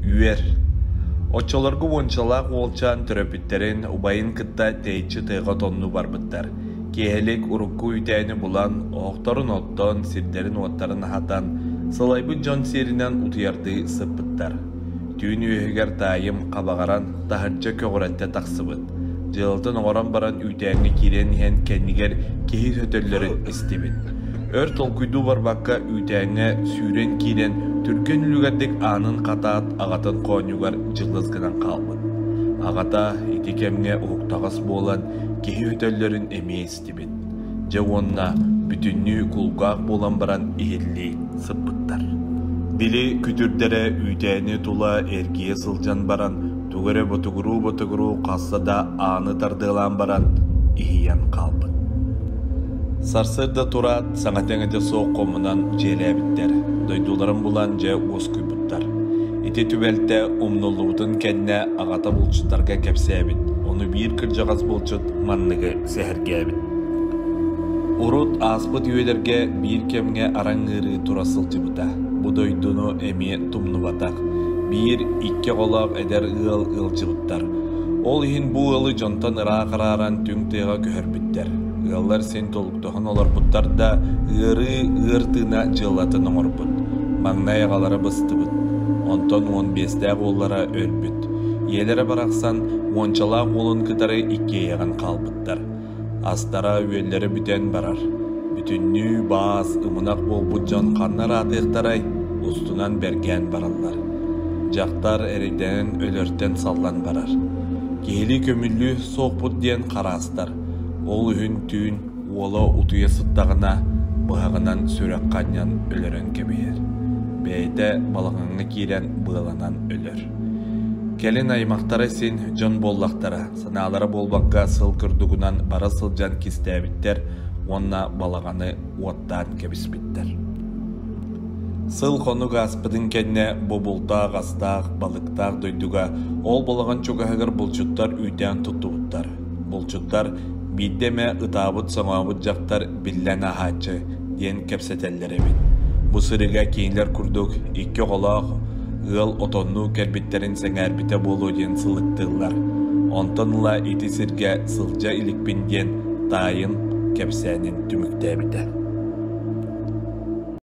Үөр. Оччолорго уончалаах уолчаан төрөппүттэрин, убайын кытта тэйиччи тыаҕа отоннуу барбыттар. Киэһэлик урукку үүтээни булан, оһохторун оттон, сирдэрин-уоттарын аһатан, сылайбыт дьон сиэринэн утуйардыы сыппыттар. Түүн үөһүгэр таайым хабаҕаран, таһырдьа көҕүрэттэ тахсыбыт. Дьыалатын оҥорон баран үүтээҥҥэ киирэн иһэн кэннигэр киһи сөтөллөрүн истибит. Өр толкуйдуу барбакка үүтээҥҥэ сүүрэн киирэн түргэн үлүгэрдик аанын хатаат аҕатын хоонньугар дьылыс гынан хаалбыт. Аҕата ити кэмҥэ уһуктаҕас буолан киһи өтөллөрүн эмиэ истибит. Дьэ уонна бүтүннүү кулгаах буолан баран иһиллии сыппыттар. Били күтүрдэрэ үүтээни тула эргийэ сылдьан баран тугу эрэ ботугуруу-ботугуруу хаста да ааны тардыалаан баран иһийэн хаалбыт. Сарсыарда тураат, саҥата-иҥэтэ суох хомунан дьиэлээбиттэр, дойдуларын булан дьэ уоскуйбуттар. Ити түбэлтэ умнуллубутун кэннэ аҕата булчуттарга кэпсээбит, ону биир кырдьаҕас булчут манныгы сэһэргээбит. Урут ааспыт үйэлэргэ биир кэмҥэ араҥ ыарыы тура сылдьыбыта. Бу дойдуну эмиэ тумнубатах. Биир, икки оҕолоох эдэр ыал ыалдьыбыттар. Ол иһин бу ыалы дьонтон ыраах арааран түҥ тыаҕа көһөрбүттэр. Ыаллар син толуктаһан олорбуттар да, ыарыы ыар тыына дьыалатын оҥорбут. Маҥнай аҕалара быстыбыт. Онтон 15-тээх уоллара өлбүт. Ийэлэрэ барахсан уончалаах уолун кытары иккиэйэҕин хаалбыттар. Астара-үөллэрэ бүтэн барар. Бүтүннүү баас, ымынах буолбут дьон ханна ыраатыахтарай, устунан бэргээн бараллар. Дьахтар эрэйдэнэн өлөртөн саллан барар. Киһилии көмүллүү суохпут диэн хараастар. Ол үһүн түүн уола утуйа сыттаҕына, быһаҕынан сүрэххэ анньан өлөрөн кэбиһэр. Бэйэтэ балаҕаҥҥа киирэн быаланан өлөр. Кэлин аймахтара син дьон буоллахтара, санаалара буолбакка сыл курдугунан бара сылдьан кистээбиттэр уонна балаҕаны уоттаан кэбиспиттэр. Сыл-хонук ааспытын кэннэ бу бултаах-астаах, балыктаах дойдуга ол балаҕан чугаһыгар булчуттар үүтээн туттубуттар. Булчуттар биирдэ эмэ ытаабыт-соҥообут дьахтар биллэн ааһааччы диэн кэпсэтэллэр эбит. Бу сырыыга кинилэр курдук икки оҕолоох ыал отоннуу кэлбиттэрин сэҥээрбитэ буолуо диэн сылыктыыллар. Онтон ыла ити сиргэ сылдьа иликпин диэн таайын кэпсээнин түмүктээбитэ.